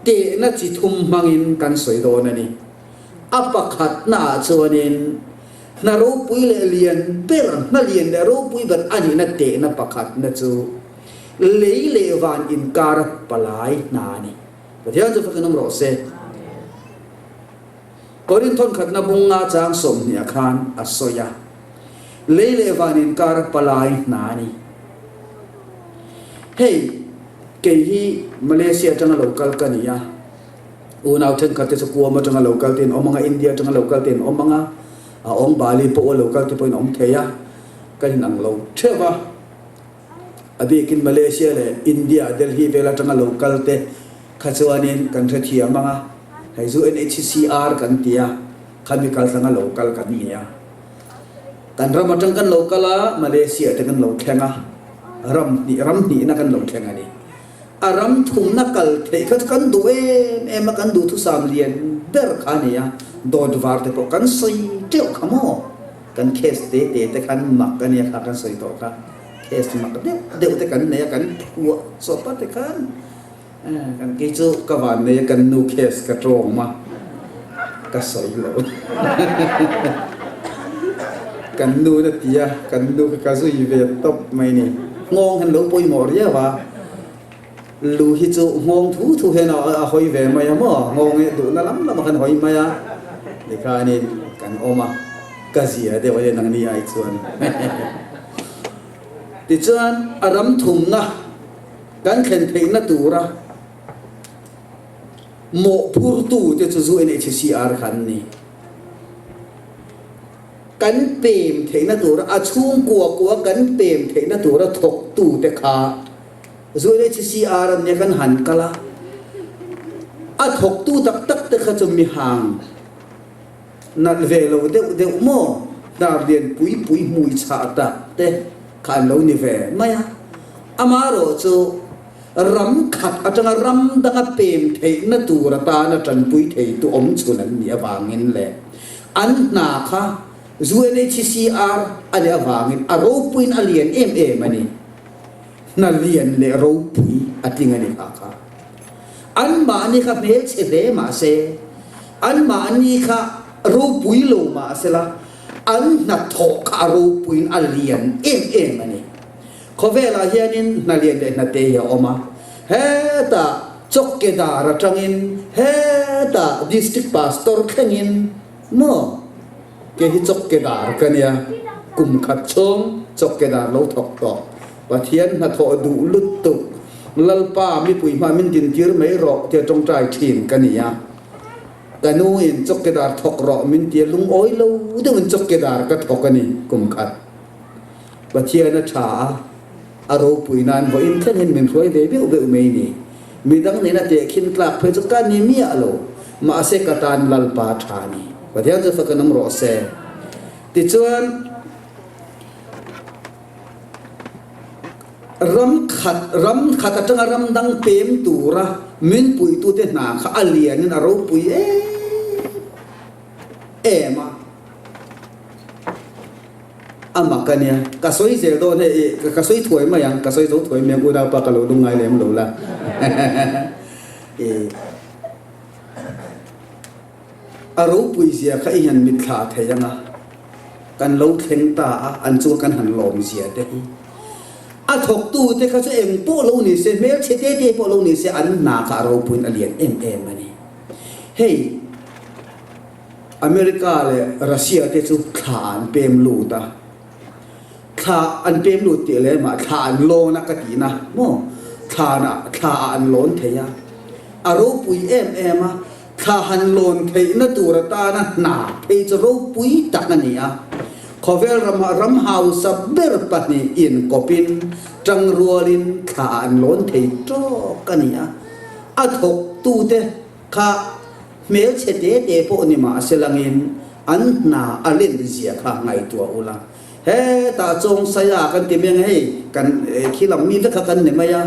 Tehna chi thum hmangin kan sawi dawn a ni. A pakhatnaah chuanin hna ropui leh lian ber, hna lian leh ropui ber a nihna tehna pakhatna chu lei leh van inkara palai hna a ni. Pathian chu fakin awm rawh se. Korinth thawnkhatna bunga chang 20 ah khan a sawi a, Lei leh van inkara palai hna a ni. Hei, kei hi Malaysia atanga lo kal ka ni a, unau thenkhat te chu Kuam atanga lo kal te in awm ang a, India atanga lo kal te in awm ang a, a awng Bali pawh a lo kal te pawh in awm thei a, kan inang lo theuh a. A bikin Malaysia leh India, Delhi vel atanga lo kal te kha chuanin kan hrethiam ang a, hei chu UNHCR kan ti a, khami kaltlanga lo kal kan ni a. Kan ram atang kan lo kal a, Malaysia te kan lo thleng a, ram hnih ram hnihna kan lo thleng a ni. A ram thumna kal theih kha chu kan duh em em a, kan duhthusam lian ber kha a ni a, dawt var te pawh kan sawi teuh kha maw? Kan case te te te khan mak a nia kha kan sawi tawh kha, case mak deuh deuh te kan nei a, kan phuah chawp a ti khan kan kei chu ka van nei a kan nu case ka tawng a, ka sawi lo kan nu na ti a, kan nu kha ka zui ve tawp mai ni, nghawng han lo pawimawh riau a, lu hi chu nghawng thu thu hian a hawi ve mai a maw, nghawng hi duhna lam lam a khan hawi mai a, tikhanin kan awm a, ka zia deuh a nia nangni ai chuan tichuan a ram thumna kan thlen theihna tura Mawhphurtu te chu UNHCR kha an ni. Kan pem theihna tura a chhungkua kua kan pem theihna tura thawktu te kha UNHCR an nia kan han kal a, a thawktu tak tak te kha chu mihang nalh ve lo deuh deuh maw hnar lian pui pui hmui chhah tak te kha an lo ni ve mai a. Amaherawhchu Ram khat atanga ram danga pem theihna tur atana tanpui theitu awm chhun an nih avangin leh an hna kha UNHCR a nih avangin a ropuiin a lian em em a ni. Hna lian leh ropui a tling a ni kha kha. Anmahni kha hmelchhe hle mah se, anmahni kha ropui lo mah sela, an hnathawh kha a ropuiin a lian em em a ni. Khawvelah hianin hna lian leh hna te hi a awm a, hetah Chawkkedar atangin hetah District Pastor thlengin maw kei hi Chawkkedar ka nia, kum khat chhung Chawkkedar lo thawk tawh, Pathian hnathawh duh lutuk, Lalpa mipui hma min dintir mai rawh tia tawngtai thin ka ni a, ka nu in Chawkkedar thawk rawh min tia lungawi lo deuhin Chawkkedar ka thawk a ni kum khat. Pathian a tha a, a ropui nan vawiin thlengin min hruai ve beuh beuh mai ni. Midang nena tehkhin tlak phei chu ka ni miah lo, mahse ka tan Lalpa tha a ni. Pathian chu fak an awm rawh se. Tichuan, ram khat, ram khat atanga ram dang pem tura min puitute hna kha a lianin a ropui em em a. A mak a nia, ka sawi zel dawn hei i, ka sawi thuai mai ang, ka sawi zo thuai mai ang unaupa ka lo lung ngai lem lo la i a ropui zia kha i han mitthla thei ang a, kan lo thleng ta a, an chunga kan han lawm zia te hi. A thawktu te kha chu eng pawh lo ni se, hmelchhe te te pawh lo ni se an hna kha a ropuiin a lian em em a ni. Hei. America leh Russia te chu thla an pem lut a, thla an pem lut tih leh mah thla an lawn a ka tihna maw, thla ah thla ah an lawn thei a, a ropui em em a, thla han lawn theihna tur atana hna phei chu ropui tak a ni a, khawvel ramah ram hausa ber pahnih inkawpin tangrualin thla ah an lawn thei tawk a ni a, a thawktute Kha hmelchhe te te pawh ni mah se langin an hna a len zia kha ngaihtuah ula. Hetah Chawngsaia kan ti mai ang hei kan khi lam mi vek kha kan ni mai a.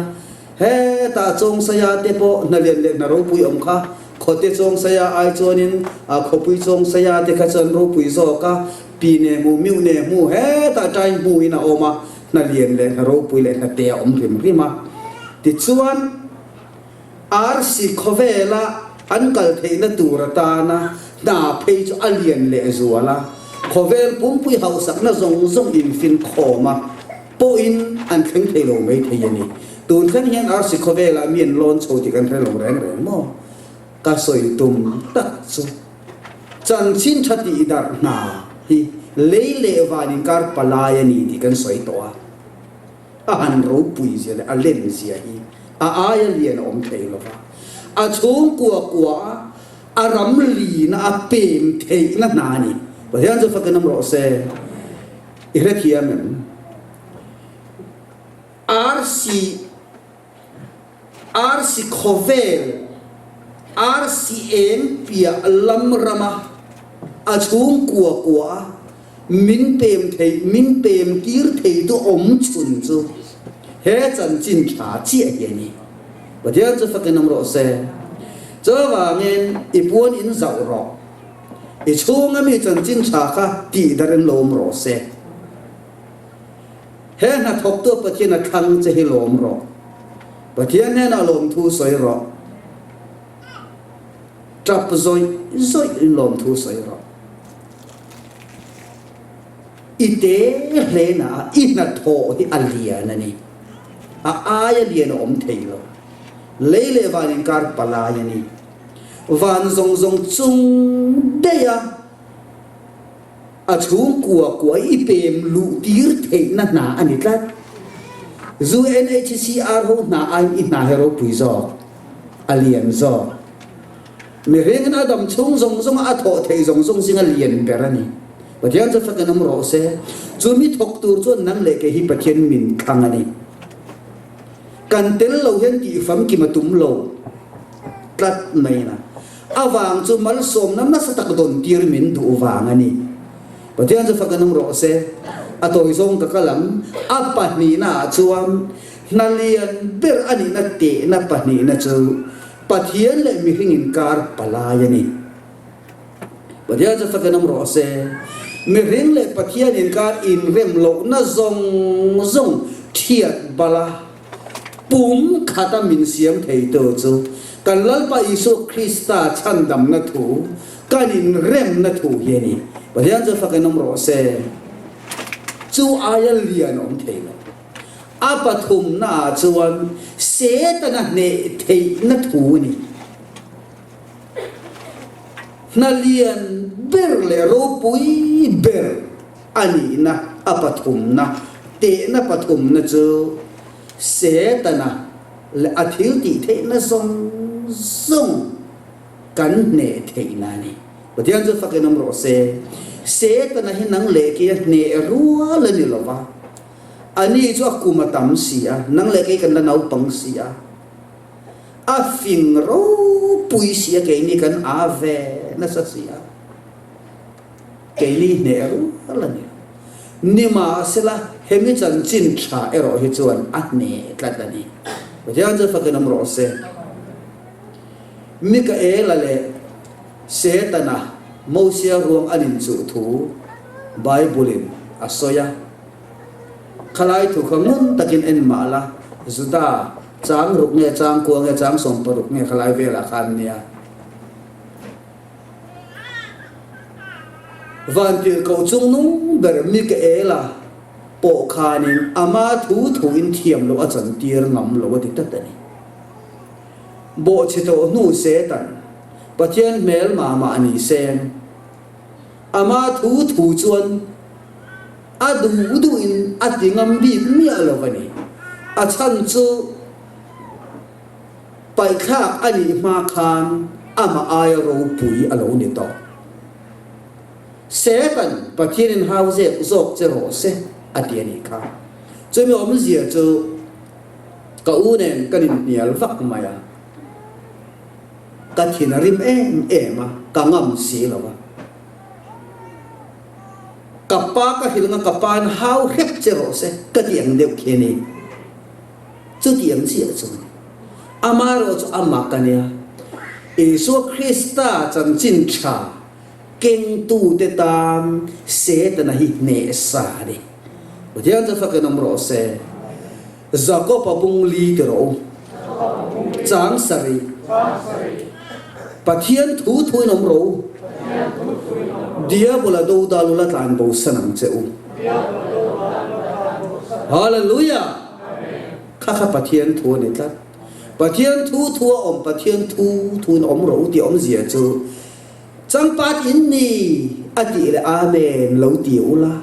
Hetah Chawngsaia te pawh hna lian leh hna ropui awm kha khawte Chawngsaia ai chuanin khawpui Chawngsaia te kha chuan ropui zawk a, pi ne hmu miuh ne hmu hetah ṭai hmuin a awm a, hna lian leh hna ropui leh hna te a awm hrim hrim a. Tichuan. Arsi khawvela an kal theihna tur atana hna phei chu a lian lehzual a, khawvel pumpui hausakna zawng zawng infinkhawm a pawhin an thleng thei lo mai thei a ni. Tun thleng hian arsi khawvelah mi an lawn chho tih kan hre lo reng reng maw? Ka sawi tum tak chu chanchin tha tih darh hna hi lei leh van inkar palai a ni tih kan sawi tawh a. A han ropui zia leh a len zia hi a aia lian a awm thei lo va, a chhungkua kua a, a ram lina a pem theihna hna a ni. Pathian chu fakin awm rawh se, i hrethiam em? Arsi Arsi khawvel, arsi eng piah lam rama a chhungkua kua a, min pem thei, min pem tir thei tu awm chhun chu he chanchin tha chiah hi a ni. Pathian chu fakin awm rawh se. Chuvangin i puan in zauh rawh. I chhunga mi chanchin tha kha tihdarh in lo awm rawh se. He hnathawktu Pathian a thlang che hi lawm rawh. Pathian hnenah lawmthu sawi rawh. Tap zawih zawih in lawmthu sawi rawh. I te hlena ah i hnathawh hi a lian a ni. A aia lian a awm thei lo. Lei leh van inkar palai a ni. Van zawng zawng chung daih a. A chhungkua kua i pem luh tir theihna hna a ni tlat. UNHCR ho hna aiin i hna hi ropui zawk, a lian zawk. Mihringin a dam chhung zawng zawnga a thawh theih zawng zawng zinga lian ber a ni. Pathian chu fakin awm rawh se. Chumi thawk tur chuan nang leh kei hi Pathian min thlang a ni. Kan tel lo hian tih famkim a tum lo tlat mai na. A vang chu malsawmna nasa tak dawn tir min duh vang a ni. Pathian chu fak an awm rawh se. A tawi zawng ka kal ang. A pahnihna ah chuan hna lian ber a nihna tehna pahnihna chu Pathian leh mihring inkar palai a ni. Pathian chu fak an awm rawh se. Mihring leh Pathian inkar inrem lohna zawng zawng thiat bala Pum khata min siam theitu chu kan Lalpa Isua Krista chhandamna thu, kan inremna thu hi a ni. Pathian chu fakin awm rawh se. Chu aia lian a awm thei lo. A pathumnaah chuan Setana hneh theihna thu a ni. Hna lian ber leh ropui ber a nihna a pathumna, tehna pathumna chu Setana leh a thil tih theihna zawng zawng kan hneh theihna a ni. Pathian chu fakin awm rawh se. Setana hi nang leh kei a hneh rual a ni lo va, ani chu a kum a tam si a, nang leh kei kan la naupang si a. A fing ropui si a keini kan a ve nasa si a, keini hneh rual a ni lo. Nimahsela hemi chanchin tha erawh hi chuan a hneh tlat a ni. Pathian chu fakin awm rawh se. Mikaela leh Setana Mosia ruang an inchuh thu Bible-in a sawi a. Khalai thu kha ngun takin en mah la, Juda Chang ruk nge chang kua nge chang 16 nge khalai velah khan nia. Vantirhkoh chungnung ber Mikaela pawh khanin ama thu thuin thiam loh a chantir ngam lo a ti tlat a ni. Bawhchhe tawh hnu Satan, Pathian hmel mah mah ni seng. Ama thu thu chuan A duh duhin a ti ngam bik miah lo a ni. A chhan chu paihthlak a nih hma khan amah aia ropui a lo ni tawh. Satan, Pathianin hau zek zawk che rawh se a ti a nih kha. Chumi awmzia chu ka u nen kan inhnial vak mai a. Ka thin a rim em em a, ka ngam si lo a. Ka pa ka hrilh anga ka pa in hau hrep che rawh se ka ti ang deuh khi a ni. Chuti ang chiah chu a ni. Amaherawh chu a mak a nia. Isua Krista chanchin tha kengtute tan Setana hi hnehsa a ni. Pathian chu fakin awm rawh se. Jakob-a bung li ti rawh u. Chang sarih. Pathian thu thuin awm ro. Diabola do dal ula tlan bo san ang che u. Hallelujah! Kha kha Pathian thu a ni tlat. Pathian thu thu a awm, Pathian thu thuin awm ro tih awmzia chu Changpat in ni a tih leh Amen lo ti ula.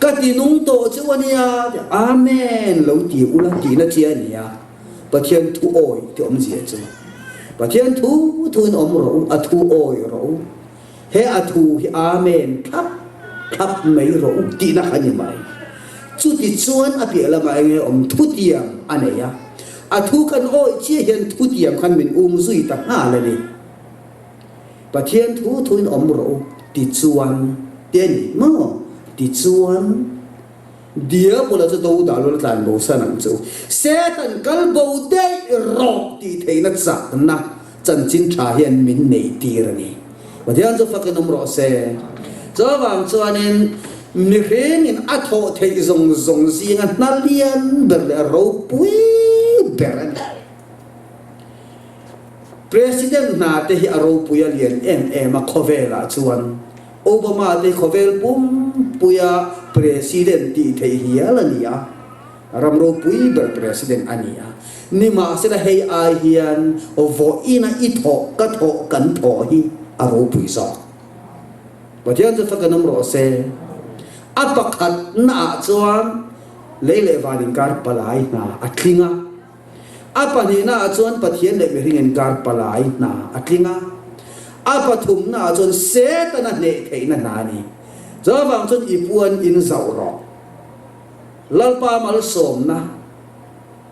Ka ti nung tawh chu a nia tih Amen lo ti ula tihna chi a nia. Pathian thu awi ti awmzia chu Pathian thu thuin awm rawh u, a thu awi rawh u. He a thu hi Amen thlap thlap mai rawh u tihna kha ni mai. Chuti chuan a piah lamah enge awm thutiam a nei a, a thu kan awih chiah hian thutiam khan min um zui ta nghal a ni. Pathian thu thuin awm rawh u tichuan ti a ni maw? Tichuan Diabola chu do dah lul a tlan bo san ang chu. Satan kal bo daih rawh tih theihna chakna chanchin tha hian min neih tir a ni. Pathian chu fakin awm rawh se. Chuvang chuanin mihringin a thawh theih zawng zawng zinga hna lian ber leh ropui ber a ni. President hna te hi a ropui a lian em em a khawvelah chuan Obama te hi khawvel pumpuia President tih theih hial a ni a, ram ropui ber President a ni a. Nimahsela hei ai hian vawiina i thawh ka thawh kan thawh hi a ropui zawk. Pathian chu fak an awm rawh se. A pakhat naah chuan lei leh van inkar palai hna a tling a. A pahnihnaah chuan Pathian leh mihring inkar palai hna a tling a, a pathumnaah chuan Setana hneh theihna hna a ni. Chuvang chuan i puan in zauh rawh. Lalpa malsawmna,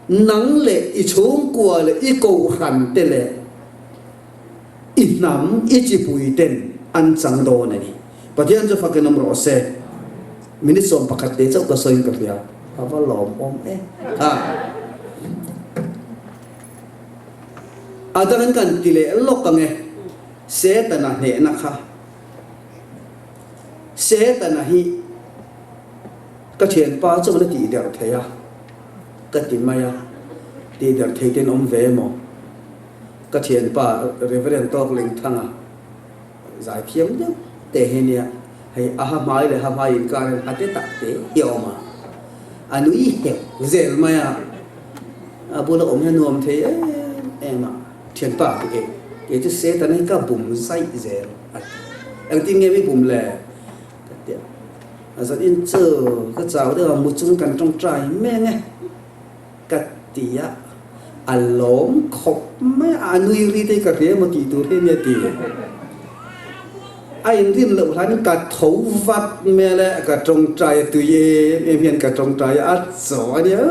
nang leh i chhungkua leh i kohhran te leh i hnam, i chipui ten an chang dawn a ni. Pathian chu fakin awm rawh se. Minute 11 te chauh ka sawiin ka hria. A va lawmawm e. Ha. A dangin kan ti leh lawk ang e. Setana hnehna kha. Setana hi ka thianpa chuan a tih der thei a, ka ti mai a. Tih der thei ten awm ve maw? Ka thianpa Reverend Tawklingthanga Zaithiam deuh te hi nia, hei a ha hmai leh ha hmai inkar hian a te tak te hi a awm a, a nui heuh zel mai a, a bula awm hian nuam thei em em a, thianpa a ti e, kei chu Satan hi ka bum zaih zel a ti, engtin nge mi bum le? Ka ti a, a zan in chu ka chau deuh a, mu chung kan tawngtai meng e. Ka ti a, a lawm khawp mai a, a nui ri te hi ka hria emaw tih tur hi ania ti. A inrin loh hlanin ka tho vat mai a, ka tawngtai a tui em em hian ka tawngtai a, a chaw a nia.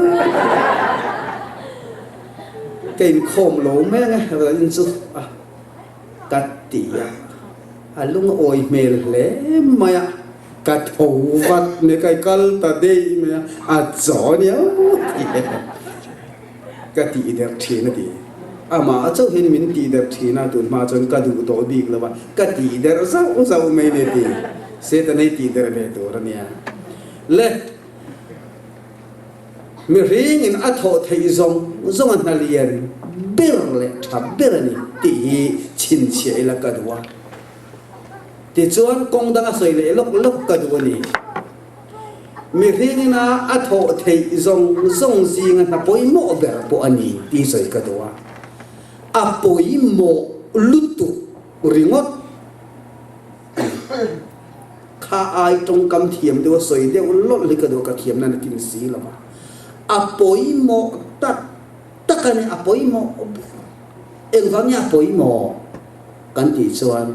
Ka inkhawm lo mai ang e, in chu a ka ti a, a lung a awi hmel hle mai a. Ka tho vat mai, ka kal ta daih mai a, a chaw nia ti ka tih der thin a ti. Amah chauh hian min tih der thin a, tun hma chuan ka duh tawh bik lo a, ka tih der zauh zauh mai a ni ti. Satan ei tih der ve tur a nia. Le, mihringin a thawh theih zawng zawng a hna lian ber leh tha ber a ni tih hi chhinchhiah ila ka duh a. Tichuan, kawng danga sawi leh lawk lawk ka duh a ni. Mihring ina a thawh theih zawng zawng zinga hna pawimawh ber pawh a ni tih sawi ka duh a. A pawimawh lutuk ringawt a ni. Kha ai tawngkam thiam deuh a sawi deuh lawlh hi ka duh a, ka thiamna na tin si lo va. A pawimawh tak tak a ni, a pawimawh ber. Engvang nge a pawimawh? Kan tih chuan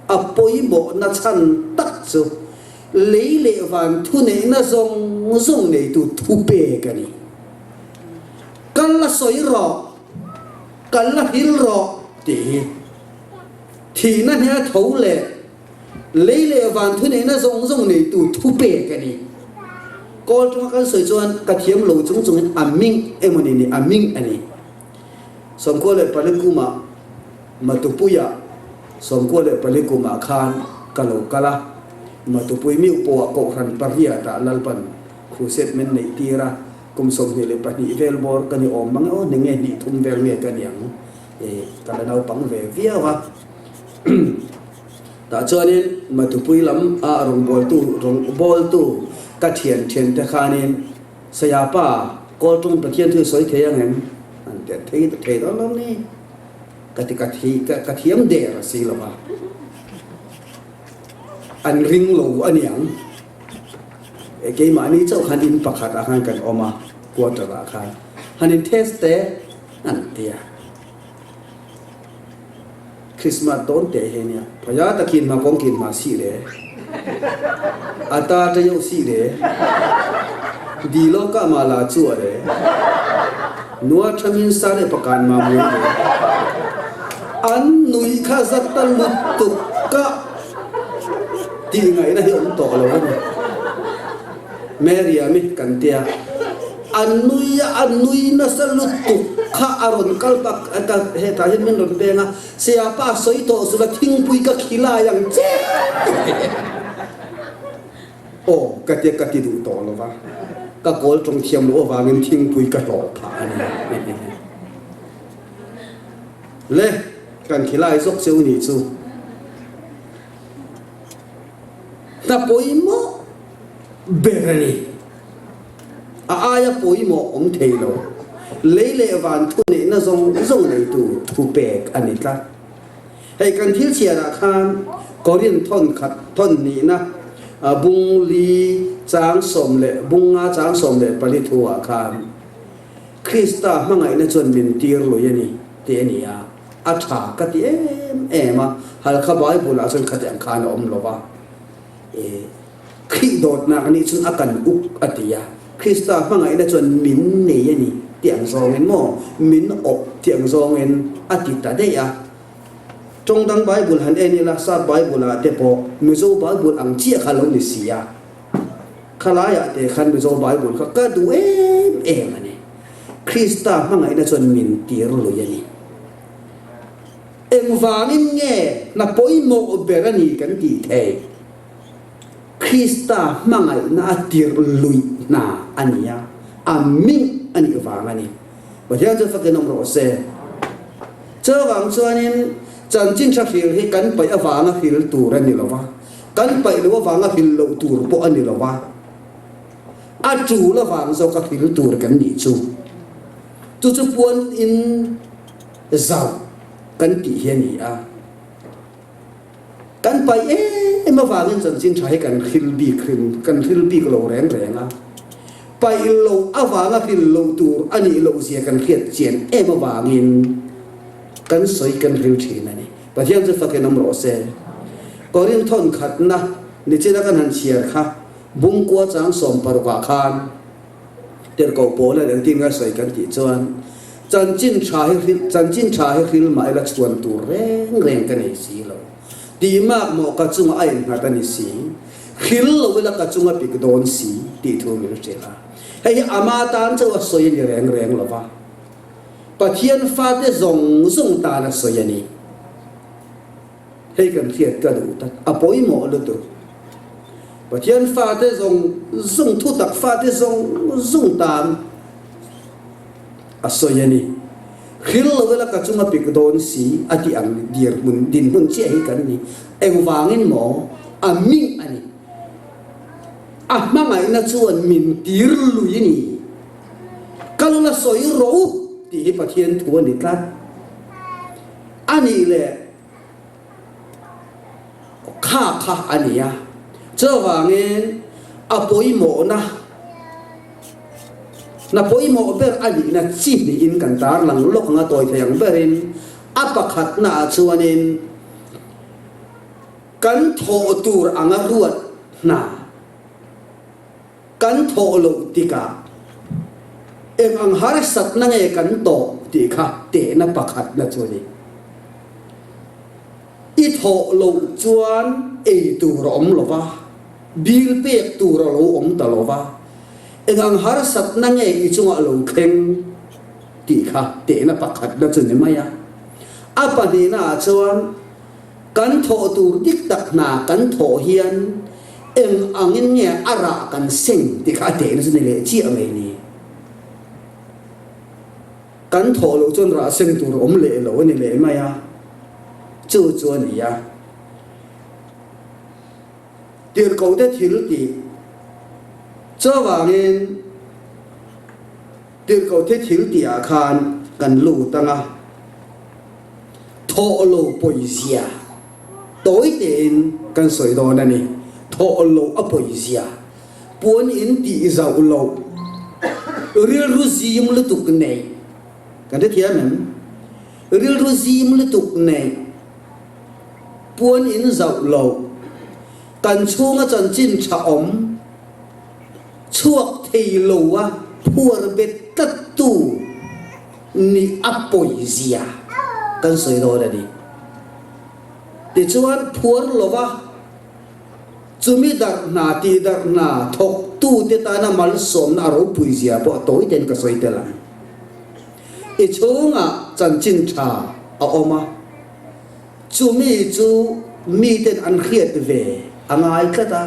a pawimawhna chhan tak chu lei leh van thuneihna zawng zawng neitu thu pek a ni. Kal la sawi rawh, kal la hil rawh tih hi thihna hne a tho leh lei leh van thuneihna zawng zawng neitu thu pek a ni. Kawl tawng a kan sawi chuan ka thiam lo chung chungin a ming emawni ni a ming a ni. 94 kumah Matupuia 94 kumah khan ka lo kal a, Matupui miuh pawhah Kohhran pariatah Lalpan crusade min neih tir a. Kum 22 vel bawr ka ni awm mang e aw, ni nge hnih thum vel nge ka ni ang e, ka la naupang ve viau a. Tah chuanin Matupui lam a rawngbawltu rawngbawltu ka thian thian te khanin Sayapa Kawlṭung Pathian thu sawi thei ang em? An ti a, thei thei dawn lo ni ka ti ka thi ka thiam der a si lo va, an ring lo a niang. Keimahni chauh khan in pakhat ah khan kan awm a, quarter ah khan han in test te an ti a. Christmas dawn teh hi ania, phaya takin hma kawng kin hma sih le, a ta ta yoh sih le, di lo ka ma la chu a le, nua thamin sa le pakan ma mui le, an nui kha zat ta lutuk ka Tih ngaihna hi awm tawh lo a ni. Meriam-i kan tia, a nui a, a nui nasa lutuk kha a rawn kal bak a ta, hetah hian min rawn peng a, Siapa a sawi tawh zula thingpui ka khilai ang che Aw ka tia ka ti duh tawh lo va, ka kawl tawng thiam loh avangin thingpui ka hlawh phah a ni. Le, kan khilai zawk cheu nih chu. Hna pawimawh ber a ni. A aia pawimawh awm thei lo. Lei leh van thu neihna zawng zawng neitu thu pek a ni tlat. Hei kan thil chhiarah khan Korinth thawn khat thawn hnihna bung li chang 14 bung nga chang 14 thu-ah khan Krista hmangaihna chuan min tir lui a ni tih a ni a. A tha ka ti em em a, Halkha Bible ah chuan khati ang khan a awm lo va, e Khrih dawtnak nih cun a kan uk a ti a, Krista hmangaihna chuan min nei a ni ti ang zawngin maw, min awp ti ang zawngin a ti ta daih a. Tawng dang Bible han en ila, Sap Bible ah te pawh Mizo Bible ang chiah kha lo ni si a, khalaiah te khan Mizo Bible kha ka duh em em a ni. Krista hmangaihna chuan min tir lui a ni. Engvangin nge hna pawimawh ber a ni kan tih theih? Krista hmangaihna a tir lui hna a ni a, a ming a nih vang a ni. Pathian chu fakin awm rawh se. Chuvang chuanin chanchin tha hril hi kan paih avanga hril tur a ni lo va, kan paih loh avanga hril loh tur pawh a ni lo va. A tul avang zawk a hril tur kan nih chu. Chu chu puan in zauh kan tih hi a ni a. Kan paih em avangin chanchin tha hi kan hril bik hrim, kan hril bik lo reng reng a. Paih loh avanga hril loh tur a nih loh zia kan hriat chian em avangin kan sawi kan hril thin a ni. Pathian chu fakin awm rawh se. Korinth thawn khatna nichina kan han chhiar kha Bungkua chang 60 ah khan tirhkoh pawl a engtin nge sawi kan tih chuan chanchin tha hi chanchin tha hi hril mah ila chhuan tur reng reng ka nei si lo. Tih mak maw ka chunga a innghat a ni si, hril lo ila ka chunga pik dawn si tih thu min hrilh a. Hei hi ama tan chauh a sawi a ni reng reng lo va, Pathian fate zawng zawng tan a sawi a ni. Hei kan hriat ka duh tak, a pawimawh lutuk. Pathian fate zawng zawng, thutak fate zawng zawng tan a sawi a ni. Hril lo ila ka chunga pik dawn si a tih ang dirhmun, dinhmun chiah hi kan ni. Engvangin maw? A ming a ni. A hmangaihna chuan min tir lui a ni. Kal ula sawi rawh u tih hi Pathian thu a ni tlat. A nih leh kha kha a ni a, chuvangin a pawimawhna, hna pawimawh ber a nihna chi hnihin kan tarlang lawk ang a, tawi thei ang berin a pakhatnaah chuanin kan thawh tur anga ruat hna, Kan thawh loh tikah eng ang harsatna nge kan tawh tih kha tehna pakhatna chu a ni. I thawh loh chuan ei tur a awm lo va, bill pek tur a lo awm ta lo va, eng ang harsatna nge i chungah lo thleng tih kha tehna pakhatna chu ni mai a. A pahnihnaah chuan Kan thawh tur dik tak hna kan thawh hian eng angin nge a rah kan seng tih kha a tehna chu ni leh chiah mai ni. Kan thawh loh chuan rah seng tur a awm leh lo a ni leh mai a, chu chu a ni a. Tirhkohte thil tih chuvangin Tirhkohte thil tihah khan kan lut ang a, thawh lo pawizia tawi tein kan sawi dawn a ni. Thawh lo a pawizia, puan in tih zauh loh, rilru zim lutuk neih, kan hrethiam em? Rilru zim lutuk neih. Puan in zauh lo, kan chhunga chanchin tha awm chhuak thei lo a phuar bet tlat tu nih a pawizia kan sawi dawn a ni. Tichuan phuar lova chumi darh hna tih darh hna thawk tu te tana malsawmna a ropuizia pawh tawi ten ka sawi tel ang. I chhungah chanchin tha a awm a. Chumi chu miten an hriat ve a ngai tlat a,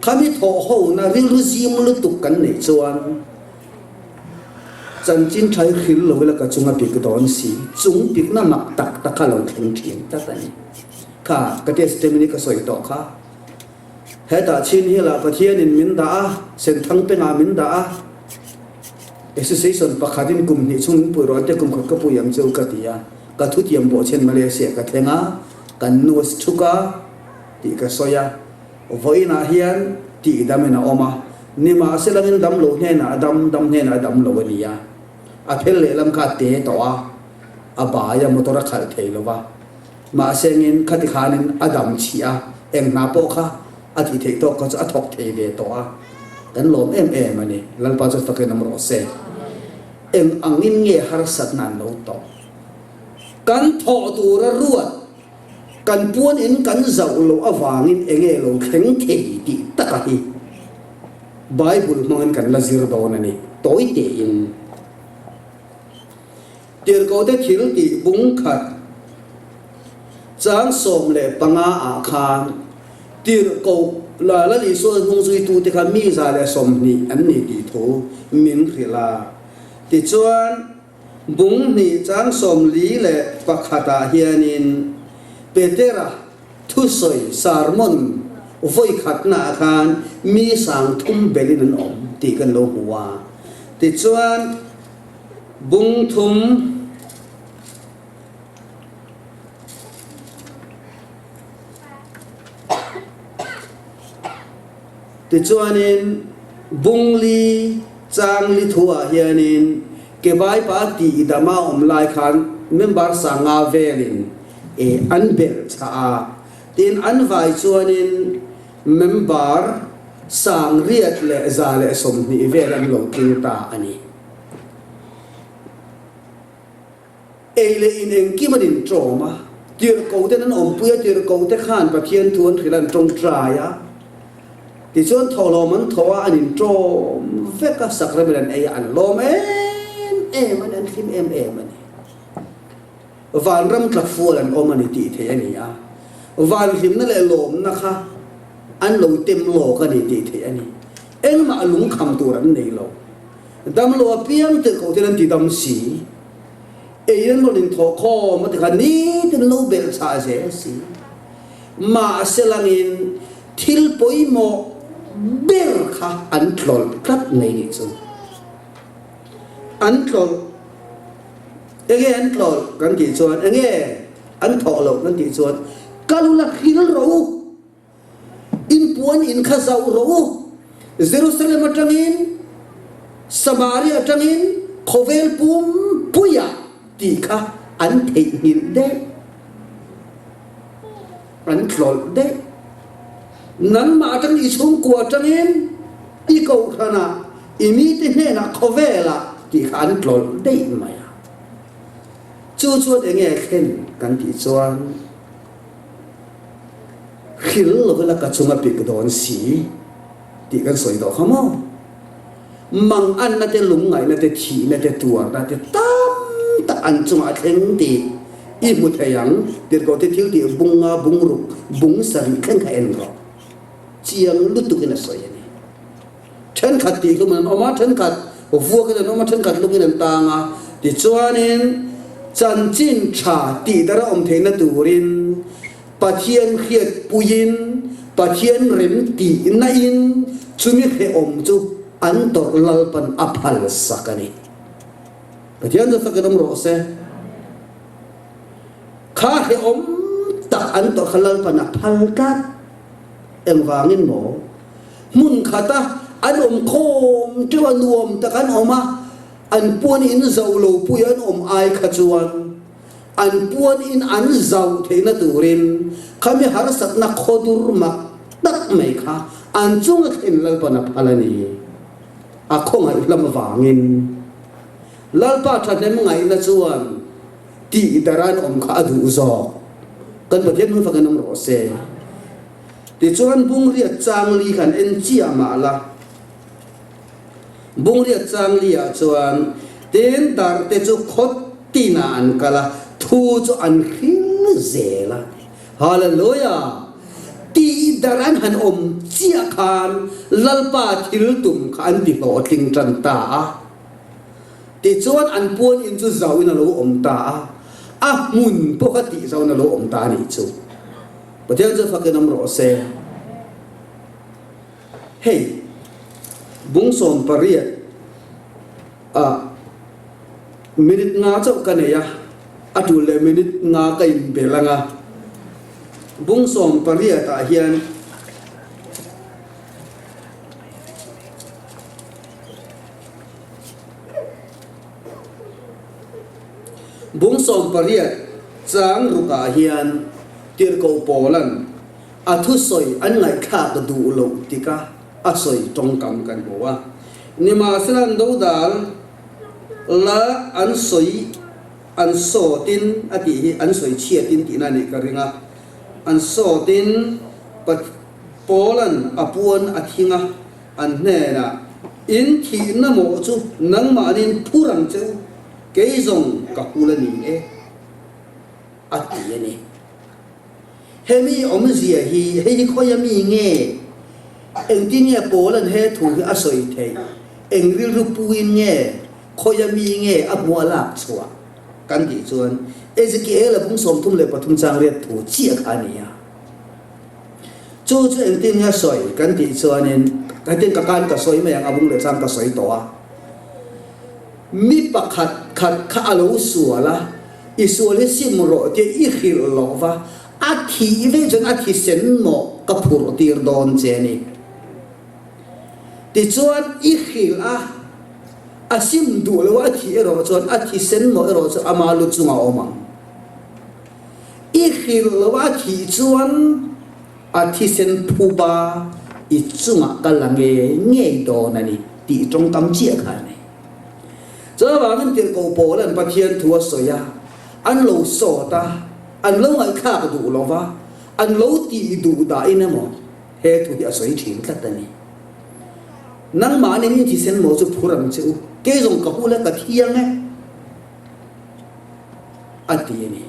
khami thawh hona rilru zim lutuk kan neih chuan chanchin tha hi hril lo ila ka chunga pik dawn si, chung pikna mak tak tak kha lo thleng thin tlat a ni. Kha ka testimony ka sawi tawh kha. Hetah chin hi lah Pathianin min dah a, Senthang pengah min dah a, Association pakhatin kum hnih chhung min pui rawh te kum khat ka pui ang cheu ka ti a. Ka thutiam bawhchhen Malaysia ka thleng a, kan nu a si thuk a tih ka sawi a. Vawiinah hian tih damin a awm a, nimahselangin dam lo hnenah a dam, dam hnenah a dam lo a ni a. A phel lehlam kha a te tawh a, a bai a, motor a khalh thei lo va. Mahsengin khati khanin a dam chih a, eng hna pawh kha a tih theih tawk kha chu a thawk thei ve tawh a. Kan lawm em em a ni. Lalpa chu fakin awm rawh se. Eng angin nge harsatna an lo tawh? Kan thawh tura ruat, kan puan in kan zauh loh avangin enge lo thleng thei tih taka hi Bible hmangin kan la zir dawn a ni. Tawi tein Tirhkohte thil tih bung khat chang 15 ah khan Tirhkoh la Lal Isua hnungzuitute kha mi 120 an ni tih thu min hrilh a. Tichuan, bung hnih chang 41 ah hianin Petera thusawi sermon vawi khatnaah khan mi 3000 belin an awm tih kan lo hmu a. Tichuan, bung thum. Tichuanin, bung li chang li thuah hianin Kevaipa tih dama awm lai khan member sanga velin an belh chah a, tin an vai chuanin member 8120 vel an lo tling ta a ni. Ei leh in engkim an inṭawm a, tirhkohten an awmpui a, tirhkohte khan Pathian thu an hrilh a, an ṭawngṭai a. Tichuan thawhlawm an thaw a, an inṭawm vek a, sacrament an ei a, an lawm em em a ni, an hlim em em a ni. Vanram tla fual an awm a ni tih theih a ni a, van hlimna leh lawmna kha an lo tem lawk a ni tih theih a ni. Engmah lungkham tur an nei lo. Damlo apiang tirhkohten an ti dam si. Ei an rawn inthawh khawm a ti kha nitin lo belh chah zel si. Mahse langin thil pawimawh ber kha an tlawlh tlat mai nih chu. An tlawlh, enge an tlawlh kan tih chuan, enge an thawh loh kan tih chuan, kal ula hril rawh u. In puan in kha zauh rawh u. Jerusalem atangin, Samaria atangin khawvel pumpuiah tih kha an theihnghilh daih, an tlawlh daih. Nangmah atangin i chhungkua atangin i kohhranah, i mite hnenah khawvelah tih kha an tlawlh daih mai a. Chu chuan enge thlen kan tih chuan, Hril lo ila ka chung a pik dawn si tih kan sawi tawh kha maw? Mang anna te, lungngaihna te, thihna te, tuarna te tam tak an chungah a thleng tih i hmu thei ang. Tirhkoh te thil tih bunga bungruk, bung sarih thleng kha en rawh. Chiang lutukin a sawi a ni. Thenkhat tih hlum an awm a, thenkhat vuakin an awm a, thenkhat lungin an tang a. Tichuanin, chanchin tha tih dara awm theihna turin Pathian hriatpuiin, Pathian rem tihna in chumi hrehawm chu an tawrh Lalpan a phalsak a ni. Pathian chu fakin awm rawh se. Kha hrehawm tak an tawrh kha Lalpan a phal tlat. Engvangin maw? Hmun khata an awm khawm teuh a, nuam tak an awm a, an puan in zoh lo pui an awm ai kha chuan an puan in an zauh theihna turin khami harsatna khawdur mak tak mai kha an chunga thlen Lalpan a phal a ni. A khawngaih hlam avangin Lalpa thahnem ngaihna chuan tih dar an awm kha a duh zawk. Kan Pathian hming fakin awm rawh se. Tichuan Bungriat Changli khan en chiah mah la. Bungriat Changli ah chuan tin dar te chu khaw tinah an kal a, thu chu an hril zel a. Hallelujah! Tih dar an han awm chiah khan Lalpa thil tum kha an ti hlawhtling tan ta a. Tichuan an puan in chu zauhin a lo awm ta a, a hmun pawh kha tih zauhin a lo awm ta a nih chu. Pathian chu fakin awm rawh se. Hei, bung 18 ah minute nga chauh ka nei a, a tul leh minute nga ka inbel ang a. Bung 18 ah hian Bung 18 chang rukah hian Tirhkoh Paula'n a thusawi an ngaihthlak duh loh tika a sawi tawngkam kan hmu a. Nimahsela an dodal la an sawi an sawtin a tih hi an sawi chhiatin tihna a nih ka ring a. An sawtin Paula'n a puan a thing a, An hnenah, In thihna mawh chu nangmahniin phur ang che u, kei zawng ka hul a ni e, a ti a ni. Hemi awmzia hi hei hi khawia mi nge? Engtin nge Paula'n he thu hi a sawi theih? Eng rilru puin nge khawia mi nge a hmuh a lak chhuah? Kan tih chuan Ezekiel-a bung 33 chang riat thu chiah kha a ni a. Chu chu engtin nge sawi kan tih chuanin hetin ka kan ka sawi mai ang a bung leh chang ka sawi tawh a. Mi pakhat khat kha a lo sual a, i sual hi sim rawh tia i hrilh loh va, a thih vek chuan a thisen mawh ka phurh tir dawn che a ni. Tichuan i hrilh a, a sim duh lo a, a thih erawh chuan a thisen mawh erawh chu ama lu chungah a awm ang. I hrilh lo a thih chuan a thisen phuba i chungah ka la ngei ngei dawn a ni tih tawngkam chiah kha a ni. Chuvangin tirhkoh pawl an Pathian thu a sawi a, an lo sawt a, an lo ngaihthlak duh lo va, an lo tih duh dahin emaw he thu hi a sawi thin tlat a ni. Nangmahni in thisen maw chu phur ang che u, kei zawng ka hul e, ka thiang e. A ti a ni.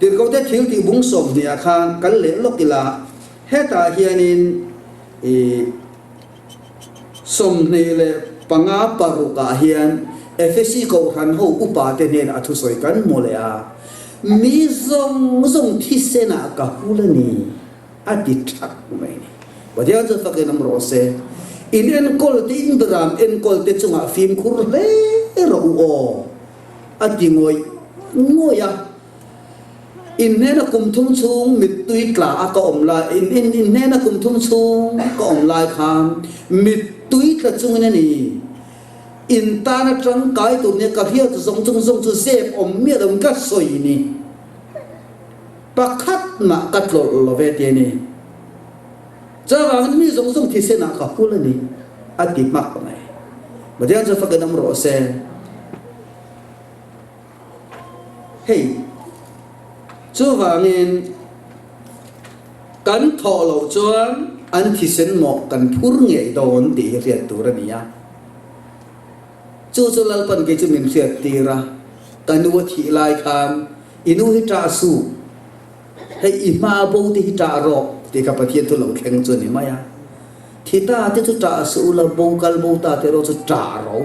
Tirhkohte thil tih bung 20 ah khan kal leh lawk ila, hetah hianin i 25 paruk ah hian Efesi Kohhran ho upa te hnenah a thusawi kan hmu leh a, Mi zawng zawng thisenah ka hul a ni, a ti thak mai a ni. Pathian chu fakin awm rawh se. In enkawl te, in beram enkawl te chungah fimkhur hle rawh u aw. A ti ngawih ngawih a, In hnena kum thum chhung mittui tla a ka awm lai, in in in hnena kum thum chhung ka awm lai khan mittui tla chungin a ni. In tana tangkai tur nia ka hriat zawng chung zawng chu zep awm miah loin ka sawi ni. Pakhat mah ka tlawlh lo ve ti a ni. Chuvangin mi zawng zawng thisenah ka hul a ni, a ti hmak mai. Pathian chu fakin awm rawh se. Hei, chuvangin kan thawh loh chuan an thisen mawh kan phur ngei dawn tih hi hriat tur a ni a. Chu chu Lalpan kei chu min hriat tir a, ka nu a thih lai khan i nu hi ṭah suh. Hei i hma bo te hi ṭah rawh tih kha Pathian thu lo thleng chu a ni mai a. Thi ta te chu ṭah suh ula, bo kal bo ta te erawh chu ṭah rawh u.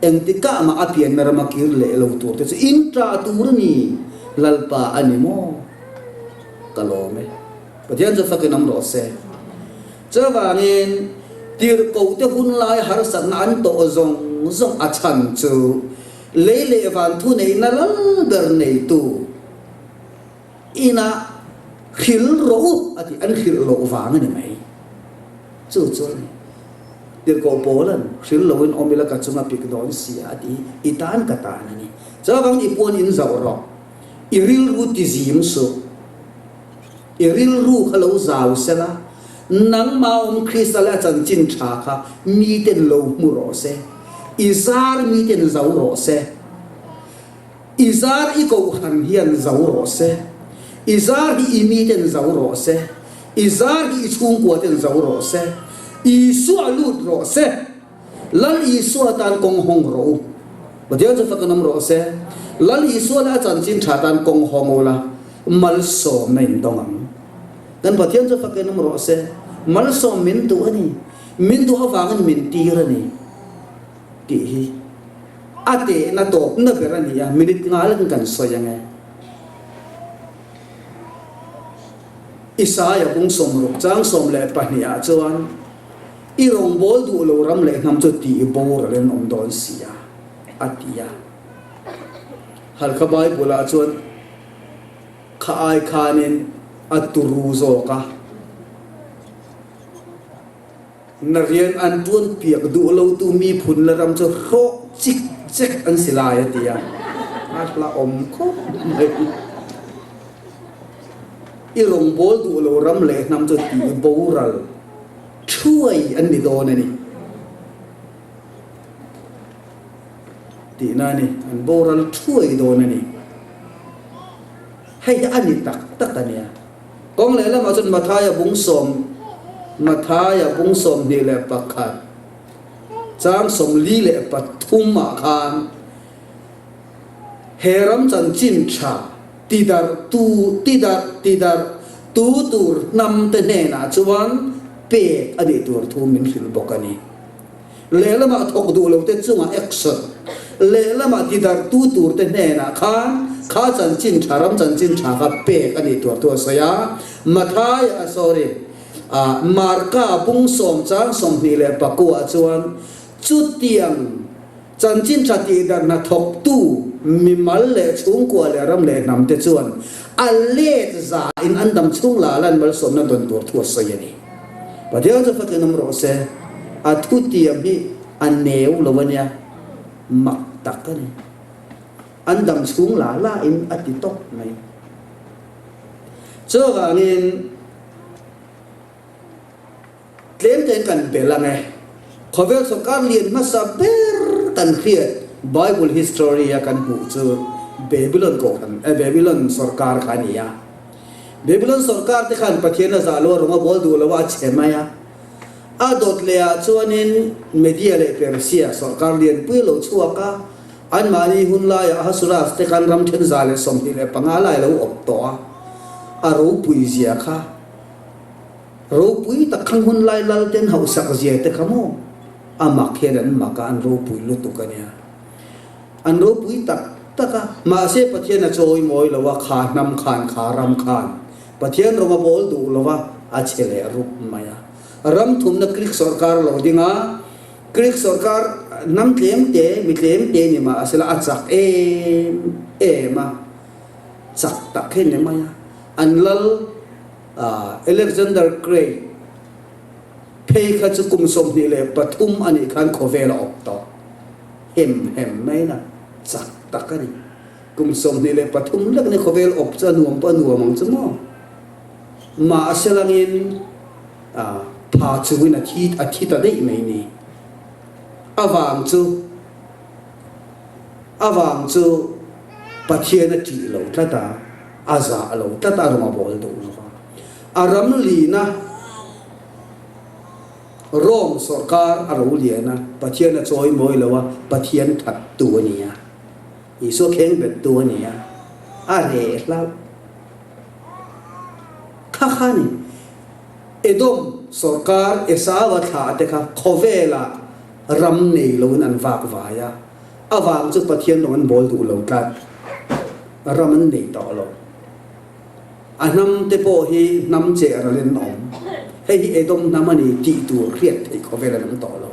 Engtikah mah a pianna rama kir leh lo tur te chu in ṭah tur a ni, Lalpa a ni maw? Ka lawm e. Pathian chu fakin awm rawh se. Chuvangin, tirhkohte hun lai harsatna an tawh zawng zawng a chhan chu lei leh van thuneihna lal ber neitu inah hrilh rawh u a tih an hrilh loh vang a ni mai. Chu chu a ni. Tirhkoh Paula'n hrilh loin awm ila ka chunga pik dawn sia a ti hi i tan ka tan a ni. Chuvangin i puan in zauh rawh. I rilru ti zim suh. I rilru kha lo zau sela, nangmah awm Krista leh a chanchin tha kha miten lo hmu rawh se. I zar miten zo rawh se. I zar i kohhran hian zo rawh se. I zar hi i miten zo rawh se. I zar hi i chhungkua ten zo rawh se. Isua lut rawh se. Lal Isua tan kawng hawng rawh u. Pathian chu fakin awm rawh se. Lal Isua leh a chanchin tha tan kawng hawng u la, malsawmna in dawng ang. Kan Pathian chu fakin awm rawh se. Malsawm min duh a ni. Min duh avangin min tir a ni tih hi a tehna tawpna ber a ni a, minute nga lekin kan sawi ang e. Isaia bung 60 chang 12 ah chuan, I rawngbâwl duh lo ram leh hnam chu tih boral in awm dawn si a, a ti a. Halkha Bible-ah chuan kha ai khanin a turu zawk a, Na rian an ṭuan piak duh lotu mi phun le ram chu hrawh cikcek an si lai, a ti a. A hlauhawm khawp mai. I rawngbâwl duh lo ram leh hnam chu tih boral. Thuai an ni dawn a ni tihna a ni, an boral thuai dawn a ni. Hei hi a ni tak tak a nia. Kawng lehlamah chuan Mathaia bung sawm, Mathaia bung 21, chang 43 ah khan he ram chanchin tha tidarh tu tidarh tidarh tu tur hnam te hnenah chuan pek a nih tur thu min hrilh bawk a ni. Lehlamah thawk duh lo te chungah action, lehlamah tidarh tu tur te hnenah khan kha chanchin tha ram chanchin tha kha pek a nih tur thu a sawi a. Mathai a sorry ah Marka bung sawm chang 29 ah chuan chutiang Chanchin tha tihdarh hna thawktu mimal leh chhungkua leh ram leh hnam te chuan a let za in an dam chhung la lan malsawmna dawn tur thu a sawi a ni. Pathian chu fakin awm rawh se, a thu tiam hi a neu lo a nia, mak tak a ni. An dam chhung la la in a ti tawp mai. Chuvangin. Tlem tein kan bel ang e. Khawvel sawrkar lian hmasa ber kan hriat Bible history a kan hmuh chu Babylon kohhran eh Babylon sawrkar kha a ni a. Babylon sawrkar te khan Pathian a zah lo a rawng a bawl duh lo a a chhe mai a. A dawt leh ah chuanin Media leh Persia sawrkar lianpui a lo chhuak a, anmahni hun laiah Ahasuerus te khan ram then 125 lai a lo awp tawh a, a ropui zia kha. Ropui tak kha hmun lai lal ten hauhsak zia te kha maw a mak hian an mak a, an ropui lutuk a nia. An ropui tak tak a, mahse Pathian a chawi mawi lo a, kha hnam khan, kha ram khan Pathian rawng a bawl duh lo a, a chhe leh rup mai a. Ram thumna Greek sawrkar lo ding a, Greek sawrkar hnam tlem te, mi tlem te ni mah sela a chak em em a, chak tak hi ni mai a, an lal Alexander Gray phei kha chu kum 23 a nih khan khawvel a awp tawh. Hem hem mai na chak tak a ni. Kum 23 lek ni khawvel awp chu a nuam pawh a nuam ang chu maw? Mahse langin pha chungin a thi a thi ta daih mai ni. A vang chu a vang chu Pathian a ṭih lo tlat a. A zah lo tlat a rawng a bawl duh lo va. A ram lina Rome sawrkar a ro lian a, Pathian a chawi mawi lo a, Pathian that tu a ni a, Isua kheng bet tu a ni a, a reh hlauh. Kha kha ni Edom sawrkar Esau-a thlah te kha khawvelah ram nei loin an vak vai a. Avang chu Pathian rawng an bawl duh lo tlat. Ram an nei tawh lo. A hnam te pawh hi hnam cheh ral in an awm. Hei hi Edom hnam a ni tih tur hriat theih khawvel an awm tawh lo.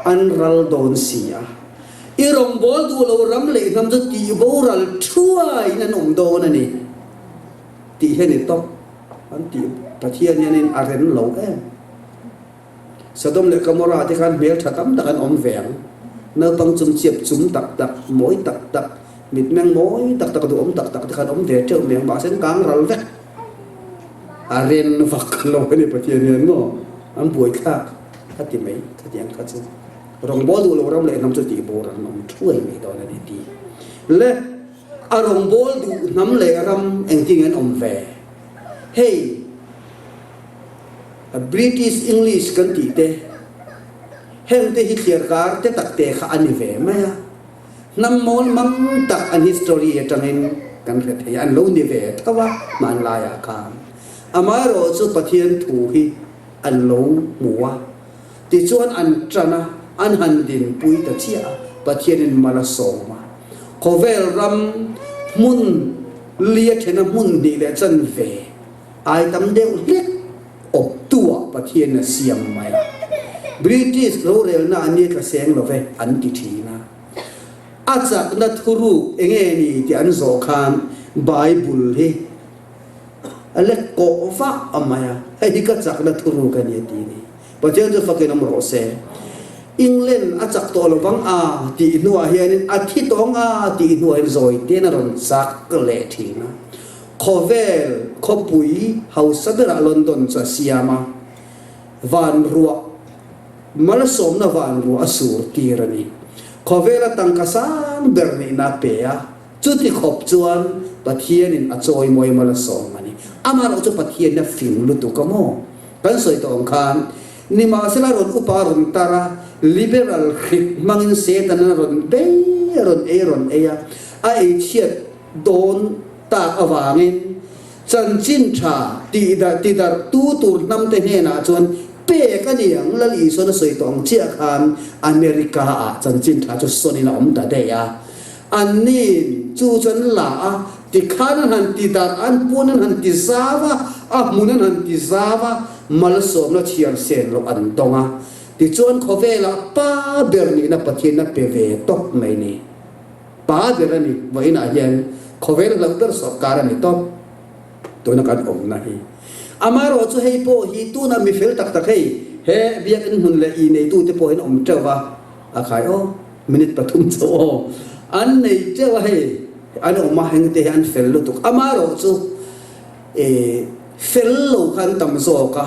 An ral dawn si a. I rawngbâwl duh lo ram leh hnam chu tih boral thuaiin an awm dawn a ni tih hi a ni tawp. An tih Pathian hianin a rem lo em. Sodom leh Gomorrah te khan hmel tha tam tak an awm ve ang. Naupang chung chiap chum tak tak, mawi tak tak, mitmeng mawi tak tak, duhawm tak tak te khan awm ve teuh mai ang. Mahse an kang ral vek. A ren vak lo a ni Pathian hian maw? An buaithlak a ti mai khatiang kha chu. Rawngbâwl duh lo ram leh hnam chu tihbawr an awm thuai mai dawn a ni ti. Le a rawngbâwl duh hnam leh ram engtin an awm ve? Hei. British English kan tih te, heng te hi thliarkar te tak te kha a ni ve mai a. Hnam mawl mang tak an history atangin kan hre thei a, an lo ni ve tho a hmanlaiah khan. Amaherawh chu Pathian thu hi an lo hmu a, tichuan an tan a, an han dinpui ta chiah a, Pathianin mal a sawm a. Khawvel ram hmun lia thena hmun hnih leh chanve Ai tam deuh hlek awptuah Pathian a siam mai a. British rorelna a ni tla seng lo ve an ti thin a. A chakna thuruk enge ni tih an zawh khan Bible hi a lek kawh vah a mai a, hei hi ka chakna thuruk a ni a ti ni. Pathian chu fakin awm rawh se. England a chak tawh lo vang a tih hnuah hianin a thi tawng a tih hnuah hian zawi tein a rawn chak leh thin a. Khawvel khawpui hausa berah London chu a siam a, van ruah malsawmna van ruah a sur tir a ni. Khawvela tangka sang ber nihna a pe a, chuti khawp chuan Pathianin a chawimawi mal a sawm a ni. Amaherawh chu Pathian a fing lutuk a maw? Kan sawi tawh ang khan, nimahsela rawn upa rawn tar a, liberal hrik hmangin Satan a rawn bei a rawn ei rawn ei a, a eichhiat dawn tak avangin chanchin tha tihdarh tidarhtu tur hnamte hnenah chuan pek a ni ang. Lal Isuan a sawi tawh ang chiah khan America ah chanchin tha chu sawnin a awm ta daih a. Anni'n chu chu an la a, tikhan an han tidarh a, an puan an han ti zau a, a hmun an han ti zau a, malsawmna chhiar sen loh an dawng a. Tichuan khawvelah pa ber nihna Pathian a pe ve tawp mai ni. Pa ber a ni, vawiinah hian khawvel hlauh ber sawrkar a ni tawp tuna kan awmna hi. Amaherawh chu hei pawh hi tuna mi fel tak tak hei he biakinn hmun leh i neitute pawh hian awm teuh va, a khai aw, minute pathum chauh aw, an nei teuh a hei, an awm a hengte hi an fel lutuk. Amaherawh chu e fel lo kha an tam zawk a,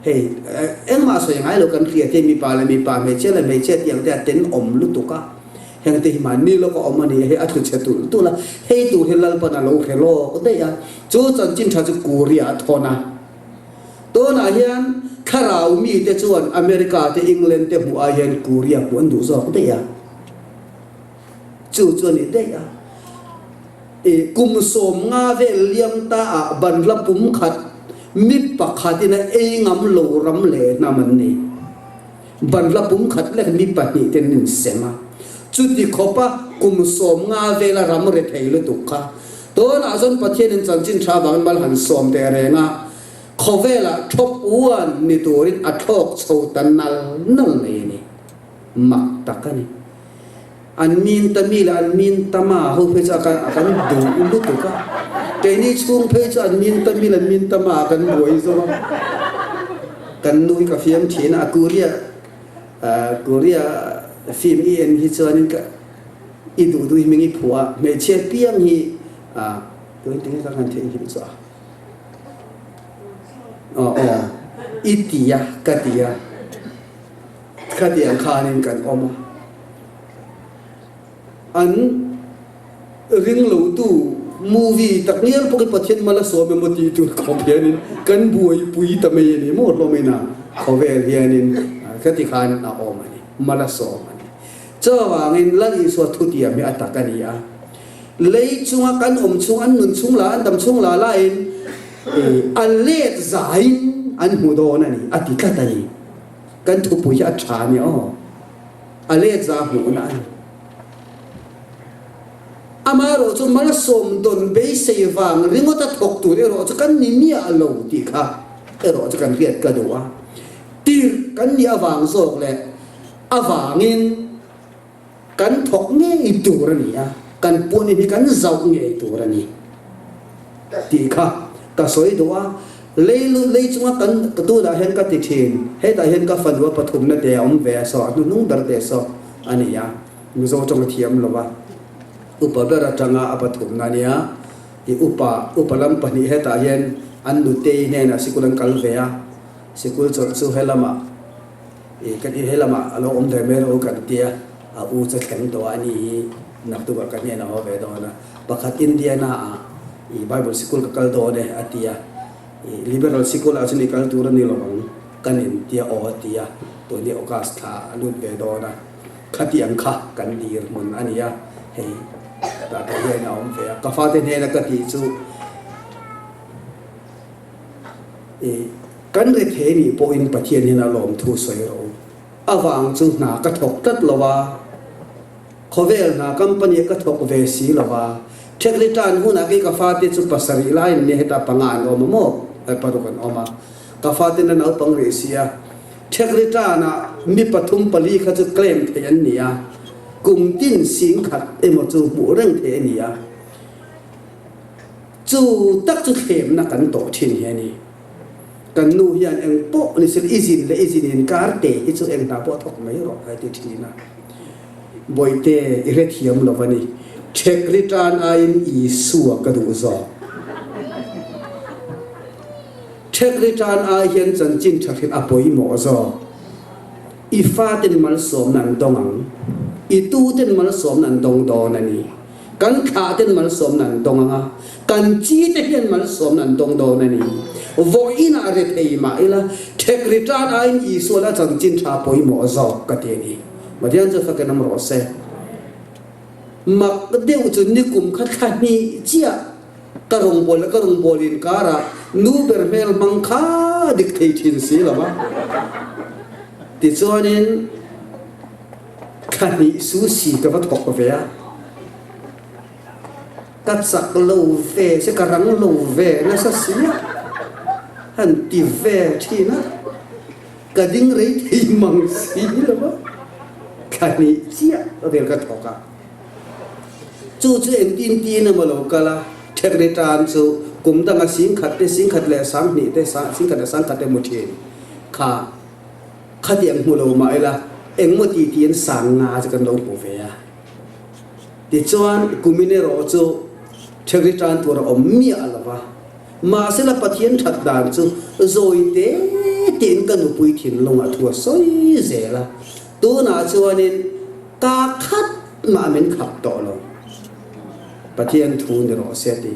hei engmah sawi ngai lo kan hriat hi mipa leh mipa, hmeichhia leh hmeichhia tih ang te a tenawm lutuk a. Hengte hi mahni lawk a awm a ni a, hei a tlu chhe tulh tulh a, hei tur hi Lalpan a lo hre lawk daih a, chu chanchin tha chu Korea a thawn a. Tunah hian thlarau mite chuan America te England te hmuh ai hian Korea hmuh an duh zawk daih a, chu chu a ni daih a. I kum 50 vel liam ta ah banhla pum khat mi pakhatin a ei ngam lo ram leh hnam an ni. Banhla pum khat lek mi pahnih ten an insem a, chuti khawpa kum 50 vela ram rethei lutuk kha tunah chuan Pathianin chanchin tha vangin mal han sawm teh reng a, khawvelah thawp uan ni turin a thlawk chho ta nal nal mai a ni. Mak tak a ni. An min ta mi leh an min ta ma ho phei chu a kan a kan duh lutuk a, keini chhung phei chu an min ta mi leh an min ta ma kan buai zo a, kan nu hi ka fiam thin a, Korea Korea film i en hi chuanin ka i duh duh hi hming i phuah a, hmeichhia piang hi tuin tinge ka han theihnghilh chu a aw aw i ti a ka ti a. Khatiang khanin kan awm a, an ring lotu movie tak ngial pawhin Pathian mal a sawm emaw tih tur khawp hianin kan buaipui ta mai a ni maw hlawmin a, khawvel hianin khati khan a awm a ni, mal a sawm a ni. Chuvangin Lal Isua thutiam hi a tak a ni a, lei chunga kan awm chhung, an nun chhung la, an dam chhung la laiin a let zaiin an hmu dawn a ni, a ti tlat a ni. Kan thupui hi a tha a nia aw. A let za hmuhna a ni. Amaherawh chu malsawm dawn beisei vang ringawta thawk tur erawh chu kan ni miah lo tih kha erawh chu kan hriat ka duh a. Tirh kan nih avang zawk leh avangin kan thawk ngei tur a ni a, kan puan in hi kan zauh ngei tur a ni tih kha ka sawi duh a. Lei lei chunga kan tunah hian ka ti thin, hetah hian ka fanu a pathumna te a awm ve a saw, a hnuhnung ber te saw a ni a. Mizo tawng a thiam lo a, upa ber atanga a pathumna a nia. I upa, upa lam pahnih hetah hian an nutei hnenah sikul an kal ve a, sikul chawlh chu helamah i kan i helamah a lo awm ve mai rawh u kan tia, a u chu thleng tawh a ni hi naktukah ka hnenah haw ve dawn a, pakhat Indiana ah i Bible sikul ka kal dawn e a tia, i Liberal sikul ah chuan i kal tur a ni lo ang kan in tia aw a tia, tun hi August thla a lut ve dawn a. Khatiang kha kan dir hmun a ni a, hei tah te hian a awm ve a. Ka fate hnena ka tih chu i kan rethei nih pawhin Pathian hian a lawmthu sawi rawh u. Avang chu hna ka thawk tlat lo a, khawvel hna company ah ka thawk ve si lo a. Thekli tan hunah kei ka fate chu pasarih lai an nia, hetah panga an awm a maw? Paruk an awm a. Ka fate na naupang rih si a. Thekri tanah mi pathum pali kha chu claim theih an ni a, kum tin singkhat emaw chu hmuh reng theih a ni a. Chu tak chu thlemna kan tawh thin hi a ni. Kan nu hian eng pawh ni sela i zin leh i zin inkar te hi chu eng hna pawh a thawk mai rawh a ti thin a. Bawihte i hrethiam lo a ni. Thekri tan aiin Isua ka duh zawk. Thekri tan ai hian chanchin tha hrilh a pawimawh zawk. I faten malsawmna an dawng ang. I tuten malsawmna an dawng dawn a ni. Kan thlahten malsawmna an dawng ang a, kan chite hian malsawmna an dawng dawn a ni. Vawiinah rethei mah ila, thekri tan aiin Isuan a chanchin tha pawimawh zawk ka ti a ni. Pathian chu fakin awm rawh se. Mak deuh chu nikum kha thla hnih chiah Ka rawngbâwl leh ka rawngbâwl inkârah nu ber hmel hmang kha dik thei thin si lo va. Tichuanin thla hnih su si ka va thawk ve a, ka chak lo ve se ka rang lo ve nasa si a, han ti ve thin a, ka ding rei thei mang si lo va, thla hnih chiah vel ka thawk a. Chu chu engtin tin emaw lo kal a, Thekri tan chu kum danga singkhat te, singkhat leh sanghnih te, singkhat leh sangkhat te hmu thin kha khatiang hmu lo mah ila engmaw ti tiin sang nga chu kan lo hmu ve a. Tichuan kumin erawh chu Thekri tan tur a awm miah lo va, mahsela Pathian that dan chu zawi te tein ka nupui thinlungah thu a sawi zel a, tunah chuanin Ka khat mah min khap tawh lo. Pathian thu ni rawh se ti.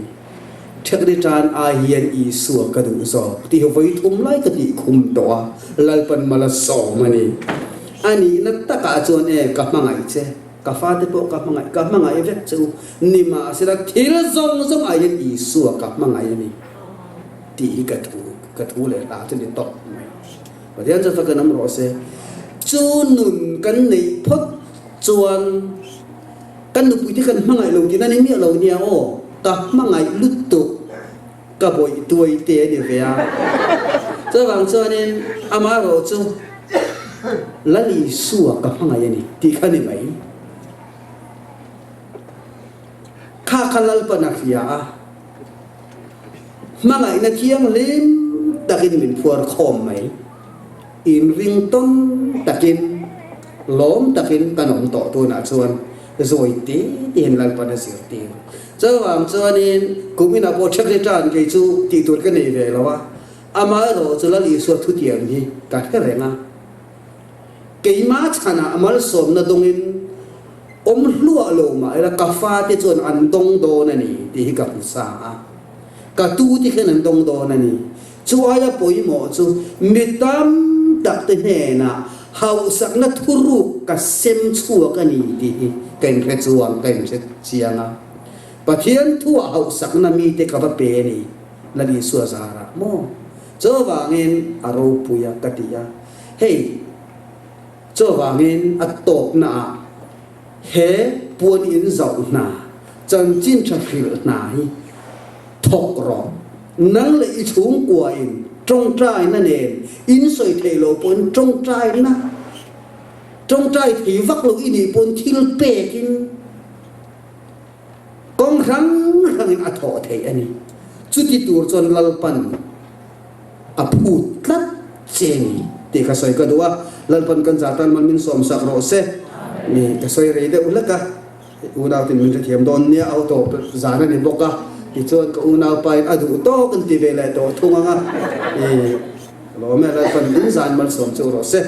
Thekri tan ai hian Isua ka duh zawk tih hi vawi thum lai ka tih khum tawh a, Lalpan mal a sawm a ni. A nihna takah chuan e, ka hmangaih che, ka fate pawh ka hmangaih, ka hmangaih vek che u, nimahsela thil zawng zawng ah hian Isua ka hmangaih a ni tih hi ka thu, ka thu leh hla chu ni tawp mai. Pathian chu fakin awm rawh se. Chu nun kan neih phawt chuan kan nupuite kan hmangaih lo tihna ni miah lo nia aw, ka hmangaih lutuk ka bawih tuai te a ni ve a. Chuvang chuanin amaherawh chu Lal Isua ka hmangaih a ni tih kha ni mai. Kha kha Lalpan a hria a. Hmangaihna thianghlim takin min phuar khawm mai. Inring tawn takin, lawm takin kan awm tawh tunah chuan zawi te tein Lalpan a zirtir. Chuvang chuanin kum inah pawh ṭhek ṭan kei chu tih tur ka nei ve lo a, amaherawh chu Lal Isua thutiam hi ka hre reng a. Keimah chhanah malsawmna dawngin awm hluah lo mah ila ka fate chuan an dawng dawn a ni tih hi ka hmu sa a, ka tute hian an dawng dawn a ni. Chu aia pawimawh chu mi tam tak te hnenah hauhsakna thuruk ka sem chhuak a ni tih hi ka inhre chuang, ka inhre chiang a. Pathian thuah hauhsakna mite ka va pe a ni, Lal Isua zarah maw? Chuvangin a ropui a ka ti a. Hei, Chuvangin a tawpnaah he puan in zoh hna, chanchin tha hrilh hna hi thawk rawh. Nang leh i chhungkua in tawngtaina nen in sawi theih loh pawhin tawngtaina, tawngtai thei vak lo i nih pawhin thil pekin kawng hrang hrangin a thawh theih a ni. Chuti tur chuan Lalpan a phut tlat che a ni tih ka sawi ka duh a, Lalpan kan zah tan man min sawmsak rawh se. Ni ka sawi rei deuh hlek a, unau tin min hrethiam dawn nia, auto zan a ni bawk a, tichuan ka unaupa in a duh tawk an ti ve leh tawh thung ang a, i lawm e, Lalpan min zan malsawm chu rawh se.